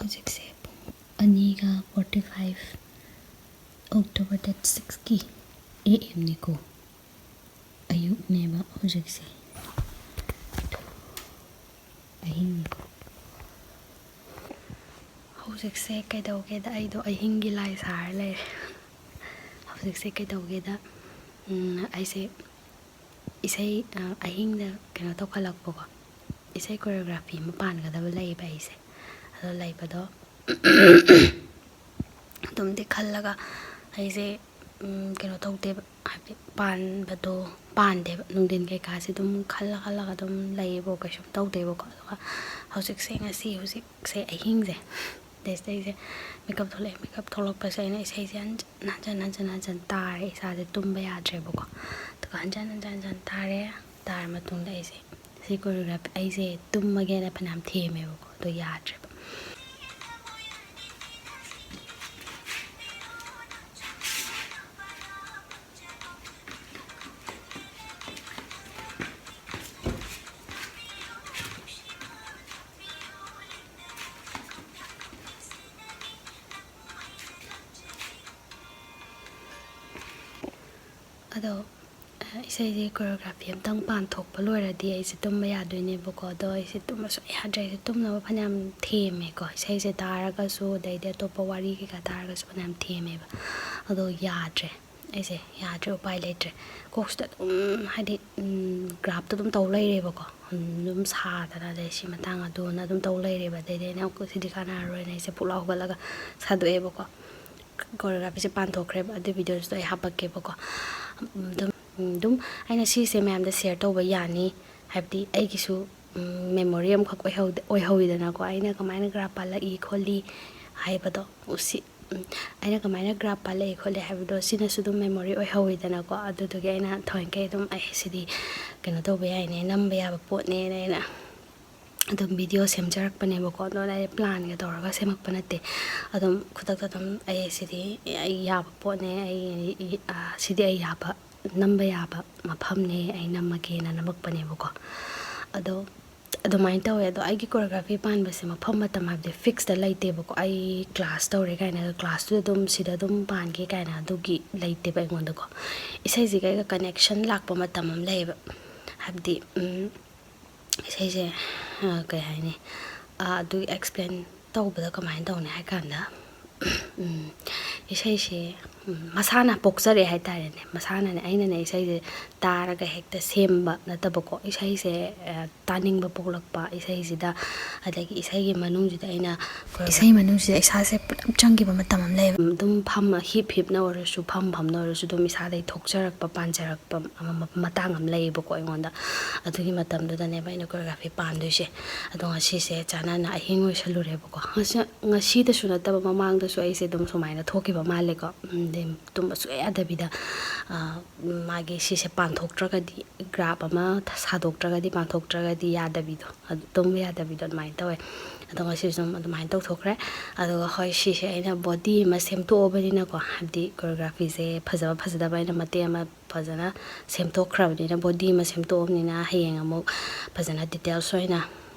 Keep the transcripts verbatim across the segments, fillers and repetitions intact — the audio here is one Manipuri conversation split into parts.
ꯍꯧꯖꯤꯛꯁꯦ ꯄꯨꯡ ꯑꯅꯤꯒ forty five, October date sixꯀꯤ A M ꯅꯤꯀꯣ꯫ ꯑꯌꯨꯛꯅꯦꯕ ꯍꯧꯖꯤꯛꯁꯦ꯫ ꯑꯍꯤꯡꯅꯤꯀꯣ꯫ ꯍꯧꯖꯤꯛꯁꯦ ꯀꯩꯗꯧꯒꯦꯗ, ꯑꯩꯗꯣ ꯑꯍꯤꯡꯒꯤ ꯂꯥꯏ ꯁꯥꯔ ꯂꯩꯔꯦ꯫ ꯍꯧꯖꯤꯛꯁꯦ ꯀꯩꯗꯧꯒꯦꯗ, ꯎꯝ, ꯑꯩꯁꯦ ꯏꯁꯩ, ꯑ, ꯑꯍꯤꯡꯗ ꯀꯩꯅꯣ ꯇꯧꯈꯠꯂꯛꯄꯀꯣ, ꯏꯁꯩ choreography ꯑꯃ ꯄꯥꯟꯒꯗꯕ ꯂꯩꯌꯦꯕ ꯑꯩꯁꯦ꯫ ꯑꯗꯣ ꯂꯩꯕꯗꯣ ꯑꯗꯨꯝꯗꯤ ꯈꯜꯂꯒ ꯑꯩꯁꯦ, ꯎꯝ, ꯀꯩꯅꯣ ꯇꯧꯗꯦꯕ, ꯍꯥꯏꯕꯗꯤ ꯄꯥꯟꯕꯗꯣ ꯄꯥꯟꯗꯦꯕ꯫ ꯅꯨꯡꯊꯤꯟ ꯀꯩꯀꯥꯁꯦ ꯑꯗꯨꯝ ꯈꯜꯂ ꯈꯜꯂꯒ ꯑꯗꯨꯝ ꯂꯩꯌꯦꯕꯀꯣ, ꯀꯩꯁꯨꯝ ꯇꯧꯗꯦꯕꯀꯣ꯫ ꯑꯗꯨꯒ ꯍꯧꯖꯤꯛꯁꯦ, ꯉꯁꯤ ꯍꯧꯖꯤꯛꯁꯦ ꯑꯍꯤꯡꯁꯦ, ꯗꯩꯁꯤꯗ ꯑꯩꯁꯦ makeup ꯊꯣꯛꯂꯛꯑꯦ꯫ Makeup ꯊꯣꯛꯂꯛꯄꯁꯦ ꯑꯩꯅ ꯏꯁꯩꯁꯦ ꯍꯟꯖꯤꯟ ꯍꯟꯖꯤꯟ, ꯍꯟꯖꯤꯟ ꯍꯟꯖꯤꯟ ꯇꯥꯔꯦ꯫ ꯏꯁꯥꯁꯦ ꯇꯨꯝꯕ ꯌꯥꯗ꯭ꯔꯦꯕꯀꯣ꯫ ꯑꯗꯨꯒ ꯍꯟꯖꯤꯟ ꯍꯟꯖꯤꯟ, ꯍꯟꯖꯤꯟ ꯇꯥꯔꯦ꯫ ꯇꯥꯔ ꯃꯇꯨꯡꯗ ꯑꯩꯁꯦ ꯁꯤ choreography, ꯑꯩꯁꯦ ꯇꯨꯝꯃꯒꯦꯅ ꯐꯅꯌꯥꯝ ꯊꯦꯝꯃꯦꯕꯀꯣ, ꯑꯗꯣ ꯌꯥꯗ꯭ꯔꯦꯕ꯫ ꯑꯗꯣ, ꯑ, ꯏꯁꯩꯁꯦ choreography ꯑꯝꯇꯪ ꯄꯥꯟꯊꯣꯛꯄ ꯂꯣꯏꯔꯗꯤ ꯑꯩꯁꯦ ꯇꯨꯝꯕ ꯌꯥꯗꯣꯏꯅꯦꯕꯀꯣ꯫ ꯑꯗꯣ ꯑꯩꯁꯦ ꯇꯨꯝꯕ ꯁꯨꯡꯌꯥ ꯌꯥꯗ꯭ꯔꯦ꯫ ꯑꯩꯁꯦ ꯇꯨꯝꯅꯕ ꯐꯅꯌꯥꯝ ꯊꯦꯝꯃꯦꯀꯣ꯫ ꯏꯁꯩꯁꯦ ꯇꯥꯔꯒꯁꯨ, ꯑꯗꯩꯗꯤ ꯑꯇꯣꯞꯄ ꯋꯥꯔꯤ ꯀꯩꯀꯥ ꯇꯥꯔꯒꯁꯨ ꯐꯅꯌꯥꯝ ꯊꯦꯝꯃꯦꯕ꯫ ꯑꯗꯣ ꯌꯥꯗ꯭ꯔꯦ꯫ ꯑꯩꯁꯦ ꯌꯥꯗ꯭ꯔꯦ, ꯎꯄꯥꯏ ꯂꯩꯇ꯭ꯔꯦ꯫ ꯀꯣꯛꯁꯤꯗ ꯑꯗꯨꯝ, ꯍꯥꯏꯗꯤ, ꯎꯝ, ꯒ꯭ꯔꯥꯐꯇꯣ ꯑꯗꯨꯝ ꯇꯧ ꯂꯩꯔꯦꯕꯀꯣ꯫ ꯎꯝ, ꯑꯗꯨꯝ ꯁꯥꯗꯅ, ꯑꯗꯩ ꯁꯤ ꯃꯇꯥꯡ ꯑꯗꯨꯅ ꯑꯗꯨꯝ ꯇꯧ ꯂꯩꯔꯦꯕ꯫ ꯑꯗꯩꯗꯤ ꯑꯩꯅ ꯑꯃꯨꯛ ꯁꯤꯗꯤ ꯀꯥꯟꯅꯔꯔꯣꯏꯅ ꯑꯩꯁꯦ ꯄꯨꯛꯂꯥꯎ ꯍꯧꯒꯠꯂꯒ ꯁꯥꯗꯣꯛꯑꯦꯕꯀꯣ꯫ Choreographyꯁꯦ ꯄꯥꯟꯊꯣꯛꯈ꯭ꯔꯦꯕ꯫ ꯑꯗꯨ videoꯗꯨꯁꯨ ꯑꯩ ꯍꯥꯄꯛꯀꯦꯕꯀꯣ꯫ ꯑꯗꯨꯝ, ꯑꯗꯨꯝ ꯑꯩꯅ ꯁꯤꯁꯦ ꯃꯌꯥꯝꯗ share ꯇꯧꯕ ꯌꯥꯅꯤ꯫ ꯍꯥꯏꯕꯗꯤ ꯑꯩꯒꯤꯁꯨ, ꯎꯝ, memory ꯑꯃꯈꯛ ꯑꯣꯏꯍꯧꯗ-, ꯑꯣꯏꯍꯧꯋꯤꯗꯅꯀꯣ꯫ ꯑꯩꯅ ꯀꯃꯥꯏꯅ ꯒ꯭ꯔꯥꯐ ꯄꯥꯜꯂꯛꯏ ꯈꯣꯠꯂꯤ ꯍꯥꯏꯕꯗꯣ꯫ ꯎꯁꯤ-, ꯎꯝ, ꯑꯩꯅ ꯀꯃꯥꯏꯅ ꯒ꯭ꯔꯥꯐ ꯄꯥꯜꯂꯛꯏ ꯈꯣꯠꯂꯤ ꯍꯥꯏꯕꯗꯣ ꯁꯤꯅꯁꯨ ꯑꯗꯨꯝ memory ꯑꯣꯏꯍꯧꯋꯤꯗꯅꯀꯣ꯫ ꯑꯗꯨꯗꯨꯒꯤ ꯑꯩꯅ ꯊꯑꯣꯏꯀꯤ ꯑꯗꯨꯝ ꯑꯩ ꯁꯤꯗꯤ ꯀꯩꯅꯣ ꯇꯧꯕ ꯌꯥꯏꯅꯦ, ꯅꯝꯕ ꯌꯥꯕ ꯄꯣꯠꯅꯦꯅ ꯑꯩꯅ ꯑꯗꯨꯝ video ꯁꯦꯝꯖꯔꯛꯄꯅꯦꯕꯀꯣ꯫ ꯑꯗꯣ ꯑꯩ planꯒ ꯇꯧꯔꯒ ꯁꯦꯝꯃꯛꯄ ꯅꯠꯇꯦ꯫ ꯑꯗꯨꯝ ꯈꯨꯗꯛꯇ ꯑꯗꯨꯝ ꯑꯩ ꯁꯤꯗꯤ ꯑꯩ ꯌꯥꯕ ꯄꯣꯠꯅꯦ, ꯑꯩ, ꯑ, ꯁꯤꯗꯤ ꯑꯩ ꯌꯥꯕ, ꯅꯝꯕ ꯌꯥꯕ ꯃꯐꯝꯅꯦ, ꯑꯩ ꯅꯝꯃꯒꯦꯅ ꯅꯝꯃꯛꯄꯅꯦꯕꯀꯣ꯫ ꯑꯗꯣ ꯑꯗꯨꯃꯥꯏꯅ ꯇꯧꯋꯦ꯫ ꯑꯗꯣ ꯑꯩꯒꯤ ꯀꯣꯔꯤꯌꯣꯒ꯭ꯔꯥꯐꯤ ꯄꯥꯟꯕꯁꯦ ꯃꯐꯝ ꯃꯇꯝ ꯍꯥꯏꯕꯗꯤ ꯐꯤꯛꯁꯇ ꯂꯩꯇꯦꯕꯀꯣ꯫ ꯑꯩ ꯀ꯭ꯂꯥꯁ ꯇꯧꯔꯦ ꯀꯥꯏꯅꯒ ꯀ꯭ꯂꯥꯁꯇꯨꯗ ꯑꯗꯨꯝ, ꯁꯤꯗ ꯑꯗꯨꯝ ꯄꯥꯟꯒꯦ ꯀꯥꯏꯅ ꯑꯗꯨꯒꯤ ꯂꯩꯇꯦꯕ ꯑꯩꯉꯣꯟꯗꯀꯣ꯫ ꯏꯁꯩꯁꯤꯒ ꯑꯩꯒ ꯀꯅꯦꯛꯁꯟ ꯂꯥꯛꯄ ꯃꯇꯝ ꯑꯃ ꯂꯩꯌꯦꯕ꯫ ꯍꯥꯏꯕꯗꯤ, ꯎꯝ, ꯏꯁꯩꯁꯦ, ꯑ, ꯀꯩ ꯍꯥꯏꯅꯤ, ꯑ, ꯑꯗꯨꯒꯤ ꯑꯦꯛꯁꯄ꯭ꯂꯦꯟ ꯇꯧꯕꯗ ꯀꯃꯥꯏꯅ ꯇꯧꯅꯤ ꯍꯥꯏ ꯀꯥꯟꯗ, ꯎꯝ, ꯏꯁꯩꯁꯦ, ꯎꯝ, ꯃꯁꯥꯅ ꯄꯣꯛꯆꯔꯛꯑꯦ ꯍꯥꯏ ꯇꯥꯔꯦꯅꯦ꯫ ꯃꯁꯥꯅꯅꯦ, ꯑꯩꯅꯅꯦ ꯏꯁꯩꯁꯦ ꯇꯥꯔꯒ ꯍꯦꯛꯇ ꯁꯦꯝꯕ ꯅꯠꯇꯕꯀꯣ꯫ ꯏꯁꯩꯁꯦ, ꯑ, ꯇꯥꯅꯤꯡꯕ ꯄꯣꯛꯂꯛꯄ ꯏꯁꯩꯁꯤꯗ, ꯑꯗꯒꯤ ꯏꯁꯩꯒꯤ ꯃꯅꯨꯡꯁꯤꯗ ꯑꯩꯅ ꯏꯁꯩ ꯃꯅꯨꯡꯁꯤꯗ ꯏꯁꯥꯁꯦ ꯄꯨꯂꯞ ꯆꯪꯈꯤꯕ ꯃꯇꯝ ꯑꯃ ꯂꯩꯌꯦꯕ꯫ ꯑꯗꯨꯝ ꯐꯝꯃ, ꯍꯤꯞ ꯍꯤꯞꯅ ꯑꯣꯏꯔꯁꯨ, ꯐꯝ ꯐꯝꯅ ꯑꯣꯏꯔꯁꯨ, ꯑꯗꯨꯝ ꯏꯁꯥꯗꯒꯤ ꯊꯣꯛꯆꯔꯛꯄ, ꯄꯥꯟꯖꯔꯛꯄ ꯑꯃ ꯃ-, ꯃꯇꯥꯡ ꯑꯃ ꯂꯩꯌꯦꯕꯀꯣ ꯑꯩꯉꯣꯟꯗ꯫ ꯑꯗꯨꯒꯤ ꯃꯇꯝꯗꯨꯗꯅꯦꯕ ꯑꯩꯅ ꯀꯣꯔꯤꯌꯣꯒ꯭ꯔꯥꯐꯤ ꯄꯥꯟꯗꯣꯏꯁꯦ꯫ ꯑꯗꯣ ꯉꯁꯤꯁꯦ ꯆꯥꯟꯅꯅ ꯑꯍꯤꯡ ꯑꯣꯏꯁꯜꯂꯨꯔꯦꯕꯀꯣ꯫ ꯉꯁꯤ-, ꯉꯁꯤꯗꯁꯨ ꯅꯠꯇꯕ ꯃꯃꯥꯡꯗꯁꯨ ꯑꯩꯁꯦ ꯑꯗꯨꯝ ꯁꯨꯃꯥꯏꯅ ꯊꯣꯛꯈꯤꯕ ꯃꯥꯜꯂꯦꯀꯣ꯫ ꯎꯝ, ꯑꯗꯩ ꯇꯨꯝꯕ ꯁꯨꯡꯌꯥ ꯌꯥꯗꯕꯤꯗ, ꯑ, ꯃꯥꯒꯤ ꯁꯤꯁꯦ ꯄꯥꯟꯊꯣꯛꯇ꯭ꯔꯒꯗꯤ, ꯒ꯭ꯔꯥꯐ ꯑꯃ ꯁꯥꯗꯣꯛꯇ꯭ꯔꯒꯗꯤ, ꯄꯥꯟꯊꯣꯛꯇ꯭ꯔꯒꯗꯤ ꯌꯥꯗꯕꯤꯗꯣ, ꯑꯗꯨ ꯇꯨꯝꯕ ꯌꯥꯗꯕꯤꯗꯣ ꯑꯗꯨꯃꯥꯏꯅ ꯇꯧꯋꯦ꯫ ꯑꯗꯣ ꯉꯁꯤꯁꯨ ꯑꯗꯨꯝ ꯑꯗꯨꯃꯥꯏꯅ ꯇꯧꯊꯣꯛꯈ꯭ꯔꯦ꯫ ꯑꯗꯨꯒ ꯍꯣꯏ, ꯁꯤꯁꯦ ꯑꯩꯅ ꯕꯣꯗꯤ ꯑꯃ ꯁꯦꯝꯗꯣꯛꯑꯕꯅꯤꯅꯀꯣ, ꯍꯥꯏꯕꯗꯤ ꯀꯣꯔꯤꯌꯣꯒ꯭ꯔꯥꯐꯤꯁꯦ ꯐꯖꯕ ꯐꯖꯗꯕ ꯑꯩꯅ ꯃꯇꯦꯛ ꯑꯃ ꯐꯖꯅ ꯁꯦꯝꯗꯣꯛꯈ꯭ꯔꯕꯅꯤꯅ, ꯕꯣꯗꯤ ꯑꯃ ꯁꯦꯝꯗꯣꯛꯑꯕꯅꯤꯅ, ꯍꯌꯦꯡ ꯑꯃꯨꯛ ꯐꯖꯅ ꯗꯤꯇꯦꯜꯁ ꯑꯣꯏꯅ,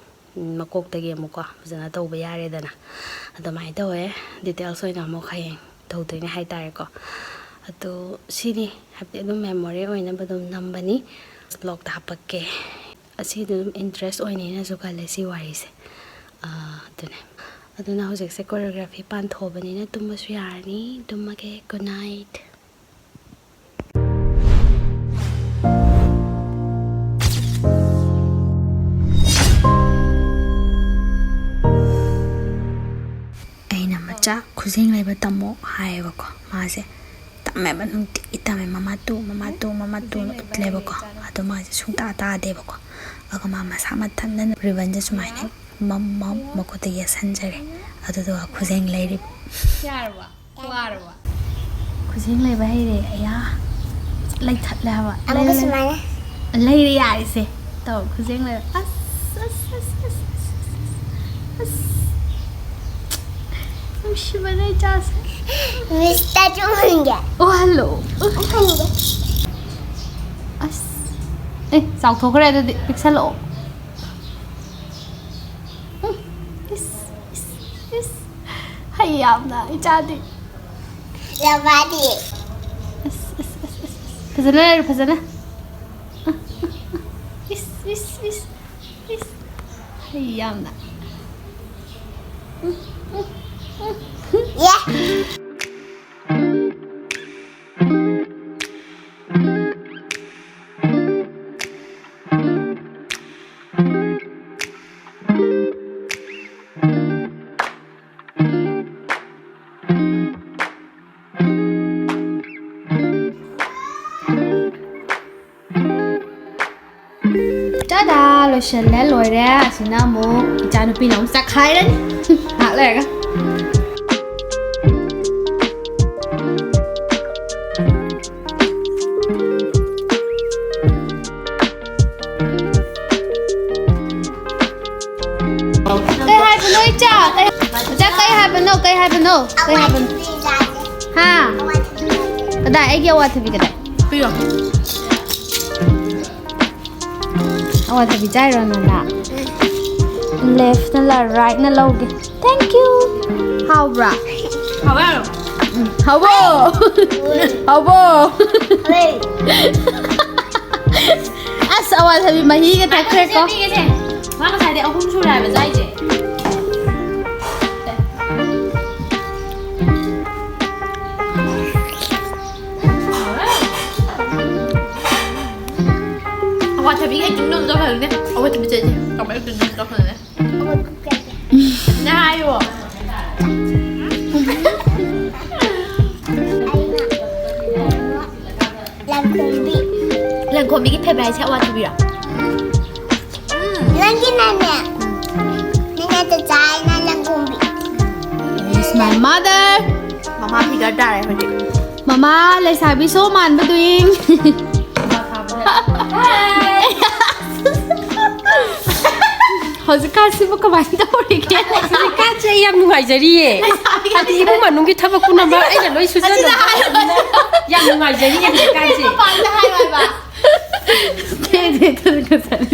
ꯎꯝ, ꯃꯀꯣꯛꯇꯒꯤ ꯑꯃꯨꯛꯀꯣ ꯐꯖꯅ ꯇꯧꯕ ꯌꯥꯔꯦꯗꯅ꯫ ꯑꯗꯨꯃꯥꯏꯅ ꯇꯧꯋꯦ꯫ ꯗꯤꯇꯦꯜꯁ ꯑꯣꯏꯅ ꯑꯃꯨꯛ ꯍꯌꯦꯡ ꯇꯧꯗꯣꯏꯅꯦ ꯍꯥꯏ ꯇꯥꯔꯦꯀꯣ꯫ ꯑꯗꯣ ꯁꯤꯅꯤ, ꯍꯥꯏꯕꯗꯤ ꯑꯗꯨꯝ ꯃꯦꯃꯣꯔꯤ ꯑꯣꯏꯅꯕ ꯑꯗꯨꯝ ꯅꯝꯕꯅꯤ꯫ ꯕ꯭ꯂꯣꯛꯇ ꯍꯥꯞꯄꯛꯀꯦ꯫ ꯑꯁꯤꯗꯤ ꯑꯗꯨꯝ ꯏꯟꯇꯔꯦꯁ ꯑꯣꯏꯅꯩꯅꯁꯨ ꯈꯜꯂꯦ ꯁꯤ ꯋꯥꯔꯤꯁꯦ꯫ ꯑꯥ, ꯑꯗꯨꯅꯦ꯫ ꯑꯗꯨꯅ ꯍꯧꯖꯤꯛꯁꯦ ꯀꯣꯔꯤꯌꯣꯒ꯭ꯔꯥꯐꯤ ꯄꯥꯟꯊꯣꯛꯑꯕꯅꯤꯅ ꯇꯨꯝꯕꯁꯨ ꯌꯥꯔꯅꯤ꯫ ꯇꯨꯝꯃꯒꯦ꯫ Good night꯫ ꯑꯩꯅ ꯃꯆꯥ ꯈꯨꯖꯦꯡ ꯂꯩꯕ ꯇꯝꯃꯣ ꯍꯥꯏꯌꯦꯕꯀꯣ꯫ ꯃꯥꯁꯦ ꯇꯝꯃꯦꯕ, ꯅꯨꯡꯇꯤꯒꯤ ꯇꯝꯃꯦ꯫ ꯃꯃꯥ ꯇꯨ, ꯃꯃꯥ ꯇꯨ, ꯃꯃꯥ ꯇꯨꯅ ꯎꯠꯂꯦꯕꯀꯣ꯫ ꯑꯗꯣ ꯃꯥꯁꯦ ꯁꯨꯡꯇꯥ ꯇꯥꯗꯦꯕꯀꯣ꯫ ꯑꯗꯨꯒ ꯃꯥ ꯃꯁꯥ ꯃꯊꯟꯇꯅ ꯔꯤꯕꯟꯁꯦ ꯁꯨꯃꯥꯏꯅ ꯃꯝ ꯃꯝ ꯃꯈꯨꯠꯇ ꯌꯦꯠꯁꯟꯖꯔꯦ꯫ ꯑꯗꯨꯗꯨꯒ ꯈꯨꯖꯦꯡ ꯂꯩꯔꯤꯕ꯫ ꯌꯥꯔꯕꯣ? ꯋꯥꯔꯕꯣ? ꯈꯨꯖꯦꯡ ꯂꯩꯕ ꯍꯩꯔꯦ꯫ ꯑꯌꯥ, ꯂꯩꯊꯠꯂꯦ ꯍꯥꯏꯕ꯫ ꯑꯃꯨꯛꯀ ꯂꯩꯔꯦ, ꯁꯨꯃꯥꯏꯅ꯫ ꯂꯩꯔꯦ, ꯌꯥꯔꯦꯁꯦ꯫ ꯇꯧ, ꯈꯨꯖꯦꯡ ꯂꯩꯕ꯫ ꯑꯁ, ꯑꯁ, ꯑꯁ꯫ ꯅꯨꯡꯁꯤꯕꯅ ꯏꯆꯥꯁꯦ꯫ ꯃꯤꯁꯇ ꯆꯨꯝꯍꯟꯒꯦ꯫ ꯑꯣ, ꯍꯜꯂꯣ꯫ ꯆꯨꯝꯍꯟꯒꯦ꯫ ꯑꯁ꯫ ꯑꯦ, ꯆꯥꯎꯊꯣꯛꯈ꯭ꯔꯦ ꯑꯗꯨꯗꯤ꯫ ꯄꯤꯛꯁꯜꯂꯛꯑꯣ꯫ ꯏꯁ, ꯏꯁ, ꯏꯁ꯫ ꯍꯩ ꯌꯥꯝꯅ, ꯏꯆꯥꯗꯤ꯫ ꯂꯕꯥꯗꯤ꯫ ꯏꯁ, ꯏꯁ, ꯏꯁ, ꯏꯁ꯫ ꯐꯖꯅ ꯂꯩꯔꯣ, ꯐꯖꯅ꯫ ꯏꯁ, ꯏꯁ, ꯏꯁ, ꯏꯁ꯫ ꯍꯩ ꯌꯥꯝꯅ꯫ ꯌꯦ꯫ ꯇꯥꯗꯥ! ꯂꯣꯏꯁꯤꯜꯂꯦ, ꯂꯣꯏꯔꯦ꯫ ꯑꯁꯤꯅ ꯑꯃꯨꯛ ꯏꯆꯥꯅꯨꯄꯤꯅ ꯑꯃꯨꯛ ꯆꯥꯛꯈꯥꯏꯔꯅꯤ꯫ ꯉꯥꯏꯍꯥꯛ ꯂꯩꯔꯒ꯫ ꯀꯩ ꯍꯥꯏꯕꯅꯣ, ꯏꯆꯥ? ꯀꯩ, ꯏꯆꯥ, ꯀꯩ ꯍꯥꯏꯕꯅꯣ? ꯀꯩ ꯍꯥꯏꯕꯅꯣ? ꯀꯩ ꯍꯥꯏꯕꯅꯣ? ꯍꯥ? ꯀꯗꯥꯏ? ꯑꯩꯒꯤ ꯑꯋꯥꯊꯕꯤ ꯀꯗꯥꯏ? ꯄꯤꯌꯣ꯫ ꯑꯋꯥꯊꯕꯤ ꯆꯥꯏꯔꯣ, ꯅꯅꯥ? Left ꯅ ꯂ-, right ꯅ ꯂꯧꯒꯦ꯫ Thank you꯫ ꯍꯥꯎꯕ꯭ꯔꯥ? ꯍꯥꯎꯋꯦ꯫ ꯎꯝ, ꯍꯥꯎꯕ꯭ꯔꯣ? ꯍꯥꯎꯕ꯭ꯔꯣ? ꯑꯁ, ꯑꯋꯥꯊꯕꯤ ꯃꯍꯤꯒ ꯊꯛꯈ꯭ꯔꯦꯀꯣ꯫ ꯃꯥ ꯉꯁꯥꯏꯗꯩ ꯑꯍꯨꯝ ꯁꯨꯔꯦ ꯍꯥꯏꯕ ꯆꯥꯏꯁꯦ꯫ ꯑꯋꯥꯊꯕꯤꯒ acting ꯇꯧꯕꯗꯣ ꯐꯖꯅꯦ꯫ ꯑꯋꯥꯊꯕꯤ ꯆꯥꯏꯁꯦ꯫ ꯀꯃꯥꯏꯅ acting ꯇꯧꯕꯗꯣ ꯐꯖꯅꯦ꯫ ꯅ ꯍꯥꯏꯌꯣ꯫ ꯂꯪꯈꯣꯝꯕꯤ꯫ ꯂꯪꯈꯣꯝꯕꯤꯒꯤ favourite ꯁꯦ ꯑꯋꯥꯊꯕꯤꯔꯣ? ꯎꯝ꯫ ꯅꯪꯒꯤꯅꯅꯦ꯫ ꯅꯪꯅ ꯆꯥꯏꯅ ꯂꯪꯈꯣꯝꯕꯤ꯫ Is my mother꯫ ꯃꯃꯥ figure ꯇꯥꯔꯦ ꯍꯧꯖꯤꯛ꯫ ꯃꯃꯥ ꯂꯩꯁꯥꯕꯤ ꯁꯣ ꯃꯥꯟꯕ doing꯫ ꯍꯧꯖꯤꯛꯀꯥꯟꯁꯤꯕꯨ ꯀꯃꯥꯏꯅ ꯇꯧꯔꯤꯒꯦ? ꯍꯧꯖꯤꯛꯀꯥꯟꯁꯦ ꯑꯩ ꯌꯥꯝ ꯅꯨꯡꯉꯥꯏꯖꯔꯤꯌꯦ꯫ ꯍꯥꯏꯗꯤ ꯏꯃꯨꯡ ꯃꯅꯨꯡꯒꯤ ꯊꯕꯛ ꯄꯨꯝꯅꯃꯛ ꯑꯩꯅ ꯂꯣꯏ ꯁꯨꯖꯟꯅꯕ꯫ ꯑꯁꯤꯗ ꯍꯥꯏꯌꯣ꯫ ꯌꯥꯝ ꯅꯨꯡꯉꯥꯏꯖꯔꯤꯌꯦ ꯍꯧꯖꯤꯛꯀꯥꯟꯁꯦ꯫ ꯃꯄꯥꯟꯗ ꯍꯥꯏꯌꯣ ꯍꯥꯏꯕ꯫ ꯊꯦꯡ ꯊꯦꯡ ꯊꯦꯡ ꯉꯁꯥꯏ꯫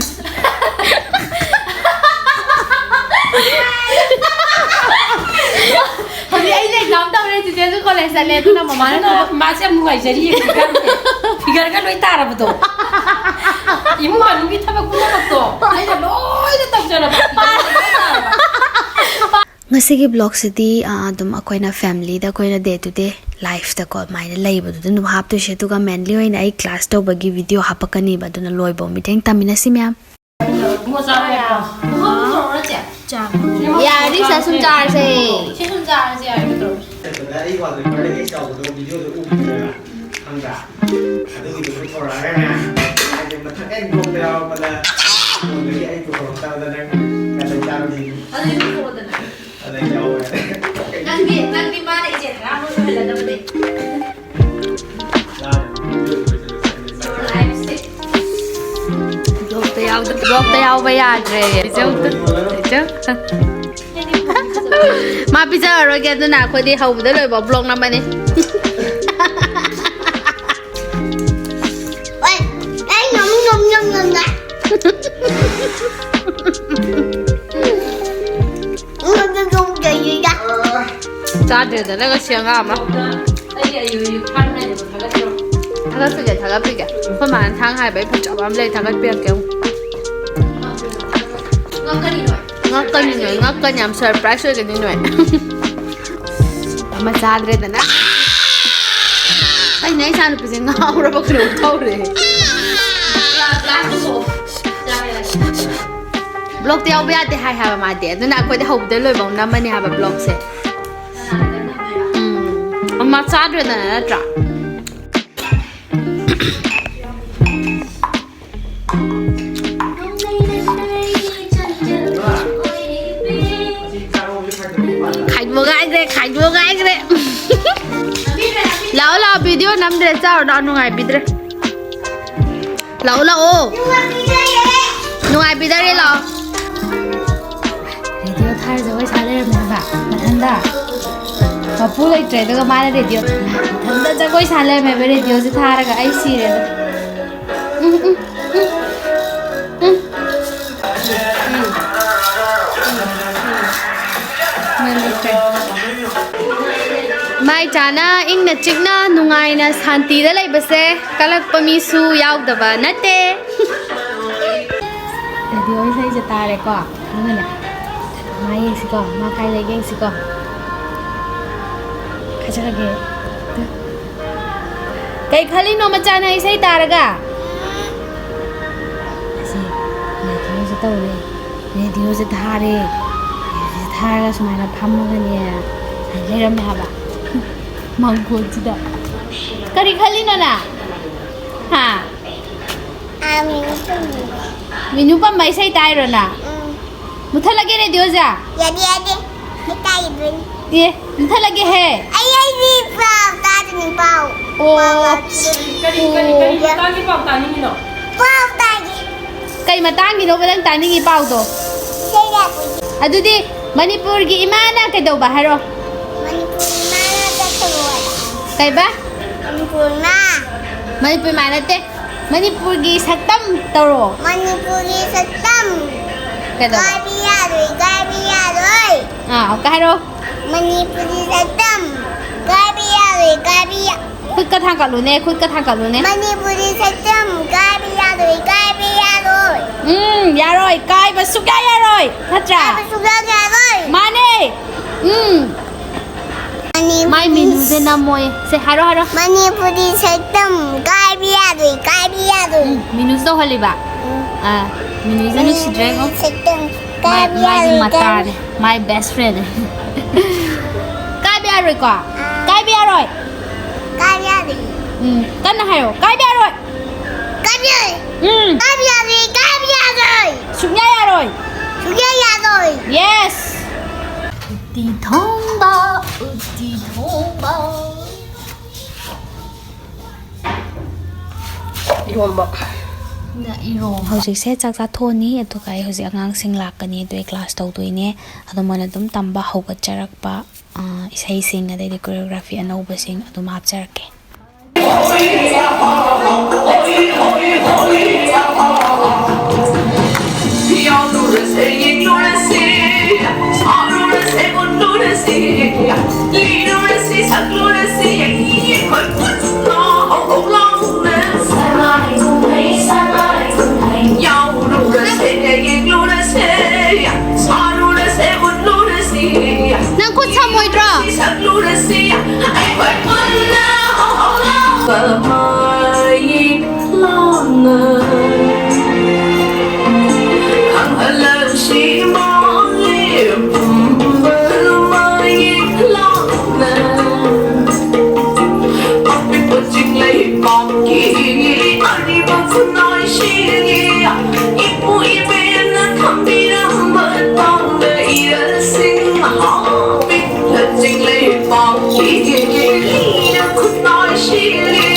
ꯆꯠꯂꯦ, ꯑꯗꯨꯅ ꯃꯃꯥꯅ ꯑꯗꯨꯅ ꯃꯥꯁꯦ ꯌꯥꯝ ꯅꯨꯡꯉꯥꯏꯖꯔꯤꯌꯦ, ꯐꯤꯒꯔꯁꯦ꯫ ꯐꯤꯒꯔꯒ ꯂꯣꯏ ꯇꯥꯔꯕꯗꯣ꯫ ꯏꯃꯨꯡ ꯃꯅꯨꯡꯒꯤ ꯊꯕꯛ ꯄꯨꯝꯅꯃꯛꯇꯣ ꯑꯩꯅ ꯂꯣꯏꯅ ꯇꯧꯖꯔꯕ꯫ ꯉꯁꯤꯒꯤ ꯕ꯭ꯂꯣꯒꯁꯤꯗꯤ, ꯑ, ꯑꯗꯨꯝ ꯑꯩꯈꯣꯏꯅ ꯐꯦꯃꯤꯂꯤꯗ ꯑꯩꯈꯣꯏꯅ ꯗꯦ ꯇꯨ ꯗꯦ ꯂꯥꯏꯐꯇꯀꯣ ꯑꯗꯨꯃꯥꯏꯅ ꯂꯩꯕꯗꯨꯗ ꯑꯗꯨꯝ ꯍꯥꯞꯇꯣꯏꯁꯦ꯫ ꯑꯗꯨꯒ ꯃꯦꯟꯂꯤ ꯑꯣꯏꯅ ꯑꯩ ꯀ꯭ꯂꯥꯁ ꯇꯧꯕꯒꯤ ꯚꯤꯗꯤꯑꯣ ꯍꯥꯞꯄꯛꯀꯅꯤꯕ, ꯑꯗꯨꯅ ꯂꯣꯏꯕꯧ ꯃꯤꯠꯌꯦꯡ ꯇꯝꯃꯤꯟꯅꯁꯤ ꯃꯌꯥꯝ꯫ ꯏꯕꯨꯡꯉꯣ ꯆꯥꯔꯣ ꯌꯥꯔꯦ꯫ ꯆꯥ꯫ ꯌꯥꯔꯦ, ꯁꯤ ꯁꯨꯝ ꯆꯥꯔꯁꯦ꯫ ꯁꯤ ꯁꯨꯝ ꯆꯥꯔꯁꯦ ꯌꯥꯔꯦ, ꯅꯠꯇ꯭ꯔꯣ? ꯑꯩ ꯋꯥꯜꯄꯦꯄꯔꯗꯒꯤ ꯆꯥꯎꯕꯗꯣ ꯚꯤꯗꯤꯑꯣꯗ ꯎꯈꯤꯗꯅ, ꯈꯪꯕ꯭ꯔꯥ? ꯑꯗꯨꯒꯤꯗꯨ ꯄꯨꯊꯣꯔꯛꯑꯒꯅꯦ, ꯍꯥꯏꯗꯤ ꯃꯊꯛ ꯍꯦꯛ ꯕ꯭ꯂꯣꯛꯇ ꯌꯥꯎꯔꯛꯄꯗ, ꯐꯣꯟꯗꯒꯤ ꯑꯩ ꯄꯨꯊꯣꯔꯛꯇꯕꯗ ꯅꯪ ꯀꯩꯗꯧ ꯆꯥꯔꯨꯅꯤ? ꯑꯗꯨꯗꯤ ꯄꯨꯊꯣꯛꯑꯣꯗꯅ꯫ ꯑꯗ ꯌꯥꯎꯋꯦ꯫ ꯅꯪꯗꯤ, ꯅꯪꯗꯤ ꯃꯥꯅ ꯏꯆꯦ ꯇꯔꯥꯃꯨꯛ ꯁꯨꯍꯜꯂꯗꯕꯅꯦ꯫ ꯆꯥꯔꯦ꯫ ꯕ꯭ꯂꯣꯛꯇ ꯌꯥꯎꯗ-, ꯕ꯭ꯂꯣꯛꯇ ꯌꯥꯎꯕ ꯌꯥꯗ꯭ꯔꯦ꯫ ꯏꯆꯧ, ꯏꯆꯧ꯫ ꯃꯥ ꯄꯤꯖꯔꯔꯣꯏꯒꯦ, ꯑꯗꯨꯅ ꯑꯩꯈꯣꯏꯗꯤ ꯍꯧꯕꯗ ꯂꯣꯏꯕ ꯕ꯭ꯂꯣꯛ ꯅꯝꯃꯅꯤ꯫ ꯑꯣꯏ, ꯑꯩ ꯉꯝ, ꯉꯝ, ꯉꯝ, ꯉꯝ, ꯉꯝ꯫ ꯆꯥꯗ꯭ꯔꯦꯗꯅ ꯉꯁꯤ ꯑꯉꯥꯡ ꯑꯃ꯫ ꯊꯥꯒꯠꯄꯤꯒꯦ, ꯊꯥꯒꯠꯄꯤꯒꯦ꯫ ꯑꯩꯈꯣꯏ ꯃꯥꯅ ꯊꯥꯡ ꯍꯥꯏꯕ ꯑꯩ ꯐꯖꯕ ꯑꯃ ꯂꯩ, ꯊꯥꯒꯠꯄꯤꯔꯛꯀꯦ ꯑꯃꯨꯛ꯫ ꯉꯛꯀꯅꯤ ꯅꯣꯏ, ꯉꯛꯀꯅꯤ, ꯌꯥꯝ ꯁꯔꯄ꯭ꯔꯥꯏꯁ ꯑꯣꯏꯒꯅꯤ ꯅꯣꯏ꯫ ꯑꯃ ꯆꯥꯗ꯭ꯔꯦꯗꯅ꯫ ꯑꯩꯅ ꯏꯆꯥ ꯅꯨꯄꯤꯁꯦ ꯉꯥꯎꯔꯕ ꯀꯩꯅꯣꯝ ꯇꯧꯔꯦ꯫ ꯕ꯭ꯂꯣꯛꯇ ꯌꯥꯎꯕ ꯌꯥꯗꯦ ꯍꯥꯏ ꯍꯥꯏꯕ ꯃꯥꯗꯤ, ꯑꯗꯨꯅ ꯑꯩꯈꯣꯏꯗꯤ ꯍꯧꯕꯗꯩ ꯂꯣꯏꯕꯧ ꯅꯝꯃꯅꯤ ꯍꯥꯏꯕ ꯕ꯭ꯂꯣꯛꯁꯦ꯫ ꯎꯝ, ꯑꯃ ꯆꯥꯗ꯭ꯔꯦꯗꯅ, ꯅꯠꯇ꯭ꯔꯥ? ꯈꯥꯏꯗꯣꯛ ꯉꯥꯏꯈ꯭ꯔꯦ, ꯈꯥꯏꯗꯣꯛ ꯉꯥꯏꯈ꯭ꯔꯦ꯫ ꯂꯥꯛꯑꯣ, ꯂꯥꯛꯑꯣ, ꯚꯤꯗꯤꯑꯣ ꯅꯝꯗ꯭ꯔꯦ, ꯆꯥꯔꯣ ꯂꯥꯛꯑꯣ, ꯅꯨꯡꯉꯥꯏꯕꯤꯗ꯭ꯔꯦ꯫ ꯂꯥꯛꯑꯣ, ꯂꯥꯛꯑꯣ꯫ ꯅꯨꯡꯉꯥꯏꯕꯤꯗꯔꯦ, ꯂꯥꯛꯑꯣ꯫ ꯔꯦꯗꯤꯑꯣ ꯊꯥꯔ ꯖꯒꯣꯏ ꯁꯥ ꯂꯩꯔꯝꯃꯦ ꯍꯥꯏꯕ, ꯃꯊꯟꯗ꯫ ꯃꯄꯨ ꯂꯩꯇ꯭ꯔꯦ, ꯑꯗꯨꯒ ꯃꯥꯅ ꯔꯦꯗꯤꯑꯣ, ꯃꯊꯟꯗ ꯖꯒꯣꯏ ꯁꯥ ꯂꯩꯔꯝꯃꯦꯕ, ꯔꯦꯗꯤꯑꯣꯁꯦ ꯊꯥꯔꯒ꯫ ꯑꯩ ꯁꯤꯔꯦꯗ꯫ ꯎꯝ, ꯎꯝ, ꯎꯝ, ꯎꯝ꯫ ꯎꯝ꯫ ꯎꯝ꯫ ꯃꯩ ꯃꯨꯠꯈ꯭ꯔꯦ꯫ ꯃꯥꯏ ꯆꯥꯅ ꯏꯪꯅ ꯆꯤꯛꯅ ꯅꯨꯡꯉꯥꯏꯅ ꯁꯥꯟꯇꯤꯗ ꯂꯩꯕꯁꯦ ꯀꯜꯂꯛꯄ ꯃꯤꯁꯨ ꯌꯥꯎꯗꯕ ꯅꯠꯇꯦ꯫ ꯔꯦꯗꯤꯑꯣ ꯏꯁꯩꯁꯦ ꯇꯥꯔꯦꯀꯣ꯫ ꯑꯗꯨꯒꯅꯦ, ꯃꯥ ꯌꯦꯡꯁꯤꯀꯣ, ꯃꯥ ꯀꯥꯏ ꯂꯩꯒꯦ ꯌꯦꯡꯁꯤꯀꯣ꯫ ꯈꯖꯔꯒꯦ꯫ ꯀꯩ ꯈꯜꯂꯤꯅꯣ ꯃꯆꯥꯅ ꯏꯁꯩ ꯇꯥꯔꯒ? ꯑꯁꯤ ꯔꯦꯗꯤꯑꯣꯁꯦ ꯇꯧꯔꯦ꯫ ꯔꯦꯗꯤꯑꯣꯁꯦ ꯊꯥꯔꯦ꯫ ꯔꯦꯗꯤꯑꯣꯁꯦ ꯊꯥꯔꯒ ꯁꯨꯃꯥꯏꯅ ꯐꯝꯃꯒꯅꯦ ꯁꯨꯃꯥꯏꯅ ꯂꯩꯔꯝꯃꯦ ꯍꯥꯏꯕ꯫ ꯃꯥꯡꯒꯣꯟꯁꯤꯗ꯫ ꯀꯔꯤ ꯈꯜꯂꯤꯅꯣ ꯅꯪ? ꯍꯥ? ꯃꯤꯅꯨ ꯄꯝꯕ ꯏꯁꯩ ꯇꯥꯏꯔꯣ ꯅꯪ? ꯃꯨꯊꯠꯂꯒꯦ ꯔꯦꯗꯤꯑꯣꯁꯦ? ꯌꯥꯗꯦ, ꯌꯥꯗꯦ꯫ ꯑꯩ ꯇꯥꯈꯤꯗꯣꯏꯅꯤ꯫ ꯑꯦ, ꯃꯨꯊꯠꯂꯒꯦꯍꯦ꯫ ꯑꯩ, ꯑꯩꯗꯤ ꯄꯥꯎ ꯇꯥꯗꯣꯏꯅꯤ, ꯄꯥꯎ꯫ ꯑꯣ꯫ ꯄꯥꯎ ꯂꯥꯛꯇꯣꯏꯅꯤ꯫ ꯀꯔꯤ, ꯀꯔꯤ, ꯀꯔꯤ ꯃꯇꯥꯡꯒꯤ ꯄꯥꯎ ꯇꯥꯅꯤꯡꯉꯤꯅꯣ? ꯄꯥꯎ ꯇꯥꯒꯦ꯫ ꯀꯩ ꯃꯇꯥꯡꯒꯤꯅꯣꯕ ꯅꯪ ꯇꯥꯅꯤꯡꯉꯤ ꯄꯥꯎꯗꯣ? ꯏꯁꯩ ꯂꯥꯛꯄꯒꯤ꯫ ꯑꯗꯨꯗꯤ ꯃꯅꯤꯄꯨꯔꯒꯤ ꯏꯃꯥꯅ ꯀꯩꯗꯧꯕ ꯍꯥꯏꯔꯣ? ꯃꯅꯤꯄꯨꯔꯒꯤ ꯏꯃꯥꯅ ꯆꯠꯈ꯭ꯔꯣ ꯍꯥꯏꯕ꯫ ꯀꯩꯕ? ꯃꯅꯤꯄꯨꯔ ꯏꯃꯥ꯫ ꯃꯅꯤꯄꯨꯔ ꯏꯃꯥ ꯅꯠꯇꯦ꯫ ꯃꯅꯤꯄꯨꯔꯒꯤ ꯁꯛꯇꯝ ꯇꯧꯔꯣ꯫ ꯃꯅꯤꯄꯨꯔꯒꯤ ꯁꯛꯇꯝ꯫ ꯀꯩꯗꯧꯕ? ꯀꯥꯏꯕ ꯌꯥꯔꯣꯏ, ꯀꯥꯏꯕ ꯌꯥꯔꯣꯏ꯫ ꯑꯥ, ꯑꯃꯨꯛꯀ ꯍꯥꯏꯔꯣ꯫ ꯃꯅꯤꯄꯨꯔꯒꯤ ꯁꯛꯇꯝ ꯀꯥꯏꯕ ꯌꯥꯔꯣꯏ, ꯀꯥꯏꯕ ꯌꯥ- ꯈꯨꯠꯀ ꯊꯥꯡꯒꯠꯂꯨꯅꯦ, ꯈꯨꯠꯀ ꯊꯥꯡꯒꯠꯂꯨꯅꯦ꯫ ꯃꯅꯤꯄꯨꯔꯒꯤ ꯁꯛꯇꯝ ꯀꯥꯏꯕ ꯌꯥꯔꯣꯏ, ꯀꯥꯏꯕ ꯌꯥꯔꯣꯏ꯫ ꯎꯝ, ꯌꯥꯔꯣꯏ, ꯀꯥꯏꯕ ꯁꯨꯛꯌꯥ ꯌꯥꯔꯣꯏ, ꯅꯠꯇ꯭ꯔꯥ? ꯀꯥꯏꯕ ꯁꯨꯛꯌꯥ ꯌꯥꯔꯣꯏ꯫ ꯃꯥꯅꯦ꯫ ꯎꯝ꯫ ꯃꯅꯤꯄꯨꯔꯤ ꯃꯥꯏ ꯃꯤꯅꯨꯁꯦ ꯅꯝꯃꯣꯏ꯫ ꯁꯦ, ꯍꯥꯏꯔꯣ, ꯍꯥꯏꯔꯣ꯫ ꯃꯅꯤꯄꯨꯔꯤ ꯁꯛꯇꯝ ꯀꯥꯏꯕ ꯌꯥꯔꯣꯏ, ꯀꯥꯏꯕ ꯌꯥꯔꯣꯏ꯫ ꯎꯝ, ꯃꯤꯅꯨꯁꯦ ꯇꯧꯍꯜꯂꯤꯕ꯫ ꯎꯝ꯫ ꯑꯥ, ꯃꯤꯅꯨꯁꯦ ꯅꯨꯡꯁꯤꯗ꯭ꯔꯦꯉꯣ꯫ ꯃꯅꯤꯄꯨꯔꯤ ꯁꯛꯇꯝ ꯃꯥꯏ, ꯀꯥꯏꯕ ꯃꯥꯒꯤ ꯌꯥꯔꯣꯏ, ꯃꯇꯥꯅꯦ꯫ ꯀꯥꯏꯕ- My best friend꯫ ꯀꯥꯏꯕ ꯌꯥꯔꯣꯏꯀꯣ? ꯑꯥ꯫ ꯀꯥꯏꯕ ꯌꯥꯔꯣꯏ꯫ ꯀꯥꯏꯕ ꯌꯥꯔꯣꯏ꯫ ꯎꯝ, ꯀꯟꯅ ꯍꯥꯏꯔꯣ꯫ ꯀꯥꯏꯕ ꯌꯥꯔꯣꯏ꯫ ꯀꯥꯏꯕ ꯌꯥꯔꯣꯏ꯫ ꯎꯝ꯫ ꯀꯥꯏꯕ ꯌꯥꯔꯣꯏ, ꯀꯥꯏꯕ ꯌꯥꯔꯣꯏ꯫ ꯁꯨꯛꯌꯥ ꯌꯥꯔꯣꯏ꯫ ꯁꯨꯛꯌꯥ ꯌꯥꯔꯣꯏ꯫ Yes꯫ ꯎꯇꯤ ꯊꯣꯡꯕ, ꯎꯇꯤ ꯊꯣꯡꯕ꯫ ꯏꯔꯣꯝꯕ꯫ ꯅ ꯏꯔꯣꯝꯕ꯫ ꯍꯧꯖꯤꯛꯁꯦ ꯆꯥꯛ ꯆꯥꯊꯣꯛꯑꯅꯤ, ꯑꯗꯨꯒ ꯑꯩ ꯍꯧꯖꯤꯛ ꯑꯉꯥꯡꯁꯤꯡ ꯂꯥꯛꯀꯅꯤ, ꯑꯗꯨ ꯑꯩ class ꯇꯧꯗꯣꯏꯅꯦ꯫ ꯑꯗꯣ ꯃꯣꯏꯅ ꯑꯗꯨꯝ ꯇꯝꯕ ꯍꯧꯒꯠꯆꯔꯛꯄ, ꯑ, ꯏꯁꯩꯁꯤꯡ, ꯑꯗꯩꯗꯤ choreography ꯑꯅꯧꯕꯁꯤꯡ ꯑꯗꯨꯝ ꯍꯥꯞꯆꯔꯛꯀꯦ꯫ ꯌꯥꯎꯔꯨꯔꯁꯦ, ꯌꯦꯡꯂꯨꯔꯁꯦ, ꯁꯥꯎꯔꯨꯔꯁꯦ, ꯎꯠꯂꯨꯔꯁꯦ, ꯂꯤꯔꯨꯔꯁꯦ꯫ ꯁꯛꯂꯨꯔꯁꯤ, ꯑꯩꯈꯣꯏ ꯄꯨꯟꯅ ꯍꯧꯍꯧ ꯂꯥꯎꯅ꯫ ꯁꯂꯥꯏ ꯀꯨꯝꯍꯩ, ꯁꯂꯥꯏ ꯀꯨꯝꯍꯩ꯫ ꯌꯥꯎꯔꯨꯔꯁꯦ, ꯌꯦꯡꯂꯨꯔꯁꯦ꯫ ꯁꯥꯔꯨꯔꯁꯦ, ꯎꯠꯂꯨꯔꯁꯤ꯫ ꯅꯪ ꯈꯨꯠ ꯁꯝꯃꯣꯏꯗ꯭ꯔꯣ? ꯁꯛꯂꯨꯔꯁꯤ, ꯑꯩꯈꯣꯏ ꯄꯨꯟꯅ ꯍꯧꯍꯧ ꯂꯥꯎꯅ꯫ ꯃꯌꯦꯛ ꯂꯥꯎꯅ꯫ ꯈꯪꯍꯜꯂꯁꯤ ꯃꯥꯂꯦꯝ ꯄꯨꯝꯕ ꯃꯌꯦꯛ ꯂꯥꯎꯅ꯫ ꯑꯄꯤꯛꯄ ꯆꯤꯡꯂꯩꯄꯥꯛꯀꯤ ꯑꯔꯤꯕ ꯈꯨꯟꯅꯥꯏꯁꯤꯡꯒꯤ ꯏꯄꯨ ꯏꯕꯦꯟꯅ ꯊꯝꯕꯤꯔꯝꯕ ꯇꯝꯕ ꯏꯔꯁꯤꯡ ꯍꯥꯞꯄꯤꯕ ꯆꯤꯡꯂꯩꯄꯥꯛꯀꯤ ꯈꯨꯟꯅꯥꯏꯁꯤꯡꯒꯤ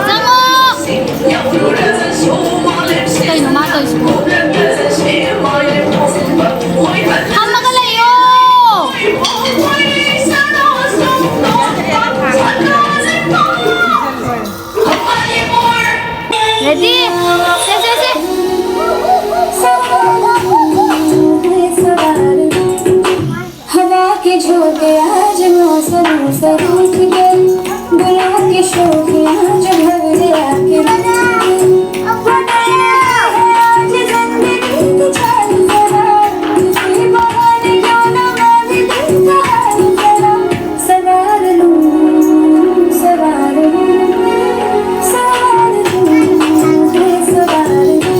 ꯆꯪꯉꯣ! ꯀꯩꯅꯣ ꯃꯥ ꯇꯧꯔꯤꯁꯤꯕꯣ? ꯐꯝꯃꯒ ꯂꯩꯌꯣ! Ready? ꯁꯦ, ꯁꯦ, ꯁꯦ꯫ हवा के झोंके आज मौसम से रूठ गए, गुलाब के शौक आज भंवरे आके लूट गए। बदल गई है आज जिंदगी की चाल जरा, किसी बहाने क्यों ना मैं भी दिल का हाल जरा, सवार लूं, सवार लूं, सवार लूं, सवार लूं।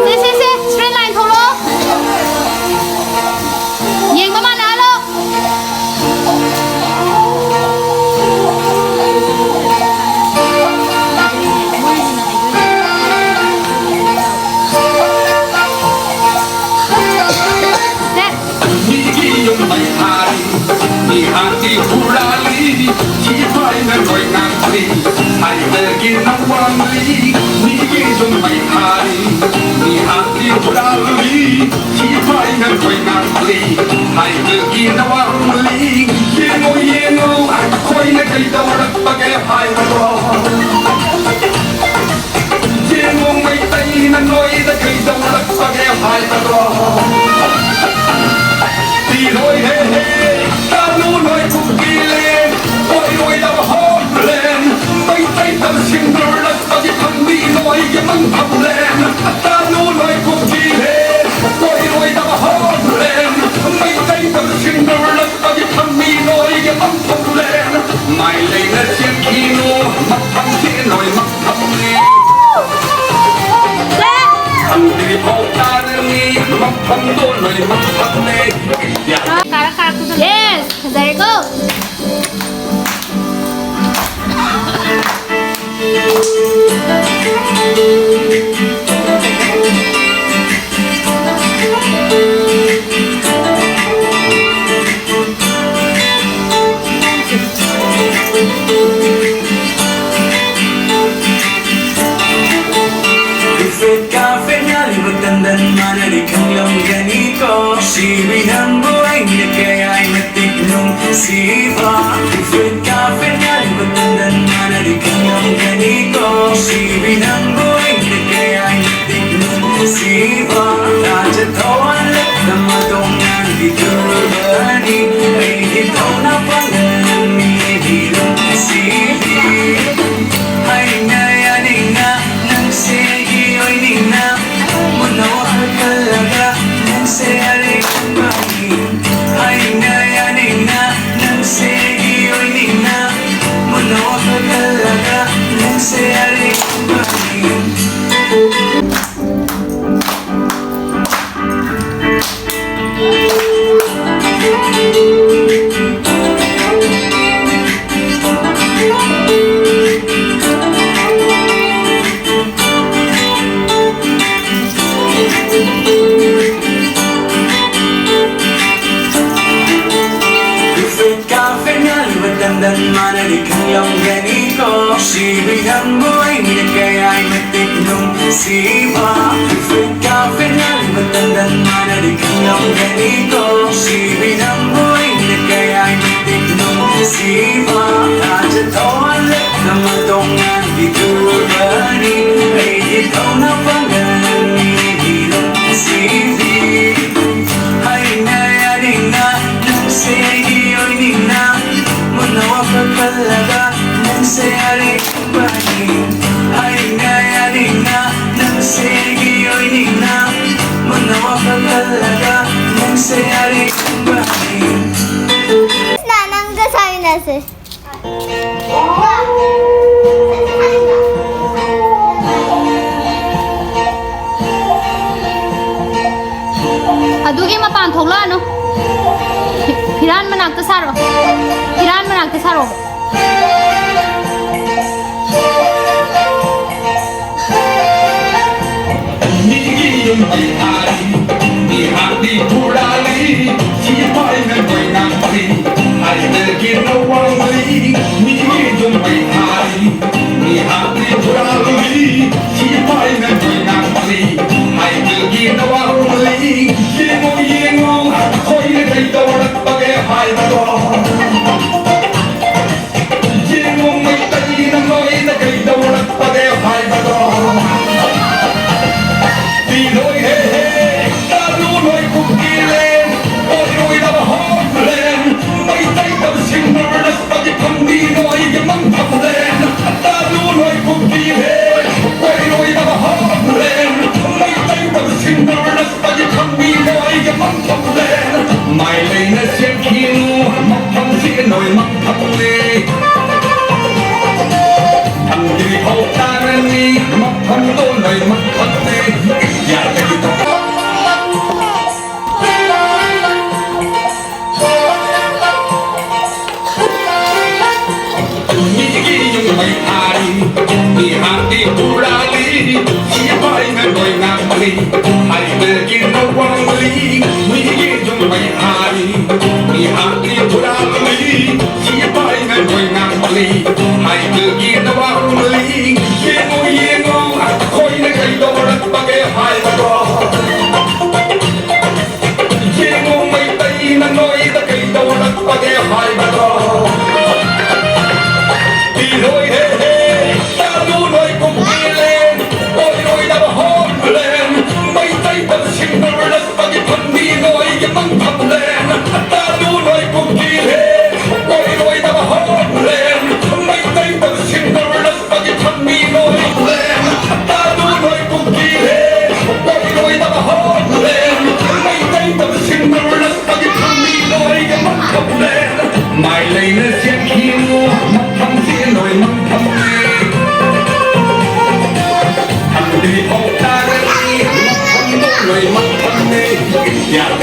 ꯁꯦ, ꯁꯦ, ꯁꯦ, straight line ꯊꯣꯛꯂꯛꯑꯣ꯫ ꯌꯦꯡꯕ ꯃꯥꯟꯅꯍꯜꯂꯣ꯫ ꯁꯦ꯫ ꯃꯤꯒꯤ ꯌꯨꯝ ꯃꯩ ꯊꯥꯔꯤ, ꯃꯤꯍꯥꯟꯒꯤ ꯍꯨꯔꯥꯜꯂꯤ, ꯁꯤꯐꯥꯏꯅ ꯂꯣꯏ ꯉꯥꯛꯂꯤ, ꯍꯥꯏꯗꯒꯤ ꯅꯋꯥꯡꯂꯤ꯫ ꯃꯤꯒꯤ ꯌꯨꯝ ꯃꯩ ꯊꯥꯔꯤ, ꯃꯤꯍꯥꯟꯒꯤ ꯍꯨꯔꯥꯜꯂꯤ, ꯁꯤꯐꯥꯏꯅ ꯂꯣꯏ ꯉꯥꯛꯂꯤ, ꯍꯥꯏꯗꯒꯤ ꯅꯋꯥꯡꯂꯤ꯫ ꯌꯦꯡꯉꯨ, ꯌꯦꯡꯉꯨ, ꯑꯩꯈꯣꯏꯅ ꯀꯩꯗꯧꯔꯛꯄꯒꯦ ꯍꯥꯏꯕꯗꯣ꯫ ꯌꯦꯡꯉꯣ ꯃꯩꯇꯩꯅ ꯅꯣꯏꯗ ꯀꯩꯗꯧꯔꯛꯄꯒꯦ ꯍꯥꯏꯕꯗꯣ꯫ ꯄꯤꯔꯣꯏ ꯍꯦ ꯍꯦ, ꯇꯥꯅꯨ ꯅꯣꯏ ꯀꯨꯀꯤꯂꯦꯟ, ꯑꯣꯏꯔꯣꯏꯗꯕ ꯍꯣꯝꯂꯦꯟ꯫ ꯃꯩꯇꯩ ꯇꯝꯁꯤꯡꯗꯨꯔꯛꯄꯒꯤ ꯐꯝꯕꯤ ꯅꯣꯏꯒꯤ ꯃꯪꯐꯝꯂꯦꯟ꯫ ꯇꯥꯅꯨ ꯅꯣꯏ ꯀꯨꯀꯤꯂꯦꯟ, ꯑꯣꯏꯔꯣꯏꯗꯕ ꯍꯣꯝꯂꯦꯟ꯫ ꯃꯩꯇꯩ ꯇꯝꯁꯤꯡꯗꯨꯔꯛꯄꯒꯤ ꯐꯝꯕꯤ ꯅꯣꯏꯒꯤ ꯃꯪꯐꯝꯂꯦꯟ꯫ ꯃꯥꯏ ꯂꯩꯅ ꯆꯦꯟꯈꯤꯅꯨ, ꯃꯐꯝꯁꯤ ꯅꯣꯏ ꯃꯪꯐꯝꯅꯤ꯫ ꯈꯪꯗ꯭ꯔꯤꯐꯥꯎ ꯇꯥꯔꯅꯤ, ꯃꯐꯝꯗꯣ ꯅꯣꯏ ꯃꯪꯐꯝꯅꯤ꯫ Yes, ꯐꯖꯔꯦꯀꯣ꯫ ꯅꯪꯕꯨ ꯑꯩꯅ ꯀꯌꯥ ꯃꯇꯤꯛ ꯅꯨꯡꯁꯤꯕ, ꯐꯤꯠꯀ ꯐꯤꯠꯅ ꯃꯇꯝꯗ ꯃꯥꯅꯗꯤ ꯈꯪꯂꯝꯒꯅꯤꯀꯣ꯫ ꯁꯤꯕꯤ ꯅꯪꯕꯨ ꯑꯩꯅ ꯀꯌꯥ ꯃꯇꯤꯛ ꯅꯨꯡꯁꯤꯕ, ꯊꯥꯖ ꯊꯧꯍꯜꯂꯦ ꯅꯪ ꯇꯣꯉꯥꯟꯕꯤꯗꯨꯕꯅꯤ꯫ ꯑꯩꯒꯤ ꯊꯧꯅ ꯄꯥꯡꯒꯜ ꯅꯪꯒꯤ ꯅꯨꯡꯁꯤꯕꯤ꯫ ꯍꯩꯅ ꯌꯥꯅꯤꯡꯅ ꯅꯪꯁꯦ ꯑꯩꯒꯤ ꯑꯣꯏꯅꯤꯡꯅ, ꯃꯨꯟꯅ ꯋꯥꯈꯜ ꯈꯜꯂꯒ ꯅꯪꯁꯦ ꯑꯩ ꯈꯟꯕꯅꯤ꯫ ꯍꯩꯅ ꯌꯥꯅꯤꯡꯅ ꯅꯪꯁꯦ ꯑꯩꯒꯤ ꯑꯣꯏꯅꯤꯡꯅ, ꯃꯨꯟꯅ ꯋꯥꯈꯜ ꯈꯜꯂꯒ ꯅꯪꯁꯦ ꯑꯩ ꯈꯟꯕꯅꯤ꯫ ꯅꯪꯒ ꯁꯥꯃꯤꯟꯅꯁꯦ꯫ ꯑꯗꯨꯒꯤ ꯃꯄꯥꯟ ꯊꯣꯛꯂꯛꯑꯅꯨ꯫ ꯐꯤ-, ꯐꯤꯔꯥꯟ ꯃꯅꯥꯛꯇ ꯁꯥꯔꯣ꯫ ꯐꯤꯔꯥꯟ ꯃꯅꯥꯛꯇ ꯁꯥꯔꯣ꯫ ꯃꯤꯒꯤ ꯌꯨꯝ ꯄꯩꯁꯥꯔꯤ, ꯃꯤꯍꯥꯛꯀꯤ ꯈꯨꯔꯥꯂꯤ, ꯁꯤꯐꯥꯏꯅ ꯅꯣꯏ ꯉꯥꯡꯕꯤ, ꯍꯥꯏꯗꯒꯤ ꯅꯋꯥꯡꯕꯤ, ꯃꯤꯒꯤ ꯌꯨꯝ ꯄꯩꯁꯥꯔꯤ, ꯃꯤꯍꯥꯛꯀꯤ ꯈꯨꯔꯥꯂꯤ, ꯁꯤꯐꯥꯏꯅ ꯅꯣꯏ ꯉꯥꯡꯕꯤ, ꯍꯥꯏꯗꯒꯤ ꯅꯋꯥꯡꯕꯤ, ꯌꯦꯡꯉꯣ, ꯌꯦꯡꯉꯣ, ꯑꯩꯈꯣꯏꯅ ꯀꯩꯗꯧꯔꯛꯄꯒꯦ ꯍꯥꯏꯕꯗꯣ꯫ ꯌꯦꯡꯉꯣ ꯃꯩꯇꯩꯅ ꯅꯣꯏꯗ ꯀꯩꯗꯧꯔꯛꯄꯒꯦ ꯍꯥꯏꯕꯗꯣ꯫ ꯄꯤꯔꯣꯏ ꯍꯦ ꯍꯦ, ꯇꯥꯂꯨ ꯅꯣꯏ ꯀꯨꯀꯤꯂꯦꯟ, ꯑꯣꯏꯔꯣꯏꯗꯕ ꯍꯣꯝꯂꯦꯟ, ꯃꯩꯇꯩꯗ ꯁꯤꯡꯅꯔꯛꯄꯒꯤ ꯐꯝꯕꯤ ꯅꯣꯏꯒꯤ ꯃꯪꯐꯝꯂꯦꯟ꯫ ꯇꯥꯂꯨ ꯅꯣꯏ ꯀꯨꯀꯤꯂꯦꯟ, ꯑꯣꯏꯔꯣꯏꯗꯕ ꯍꯣꯝꯂꯦꯟ, ꯃꯩꯇꯩꯗ ꯁꯤꯡꯅꯔꯛꯄꯒꯤ ꯐꯝꯕꯤ ꯅꯣꯏꯒꯤ ꯃꯪꯐꯝꯂꯦꯟ꯫ ꯃꯥꯏ ꯂꯩꯅ ꯁꯦꯝꯈꯤꯅꯨ, ꯃꯐꯝꯁꯤ ꯅꯣꯏ ꯃꯪꯐꯝꯅꯤ꯫ ꯊꯝꯗ꯭ꯔꯤ ꯐꯥꯎ ꯇꯥꯔꯅꯤ, ꯃꯐꯝꯗꯣ ꯅꯣꯏ ꯃꯪꯐꯝꯅꯤ꯫ ꯌꯥꯗꯒꯤ ꯇꯧ- ꯃꯤꯒꯤ ꯌꯨꯝ ꯃꯩ ꯊꯥꯔꯤ, ꯃꯤꯍꯥꯛꯀꯤ ꯄꯨꯔꯥꯂꯤ, ꯁꯤꯐꯥꯏꯅ ꯂꯣꯏ ꯉꯥꯛꯂꯤ, ꯍꯥꯏꯕꯒꯤ ꯅꯋꯥꯡꯂꯤ, ꯃꯤꯒꯤ ꯌꯨꯝ ꯃꯩ ꯊꯥꯔꯤ, ꯃꯤꯍꯥꯛꯀꯤ ꯄꯨꯔꯥꯂꯤ, ꯁꯤꯐꯥꯏꯅ ꯂꯣꯏ ꯉꯥꯛꯂꯤ, ꯍꯥꯏꯕꯒꯤ ꯅꯋꯥꯡꯂꯤ, ꯃꯥꯏ ꯂꯩꯅ ꯆꯦꯟꯈꯤꯌꯨ, ꯃꯐꯝꯁꯤ ꯅꯣꯏ ꯃꯐꯝꯅꯤ꯫ ꯍꯟꯗ꯭ꯔꯤ ꯐꯥꯎ ꯇꯥꯔꯛꯏ, ꯃꯐꯝꯗꯣ ꯅꯣꯏ ꯃꯐꯝꯅꯤ꯫ ꯌꯥꯗꯦ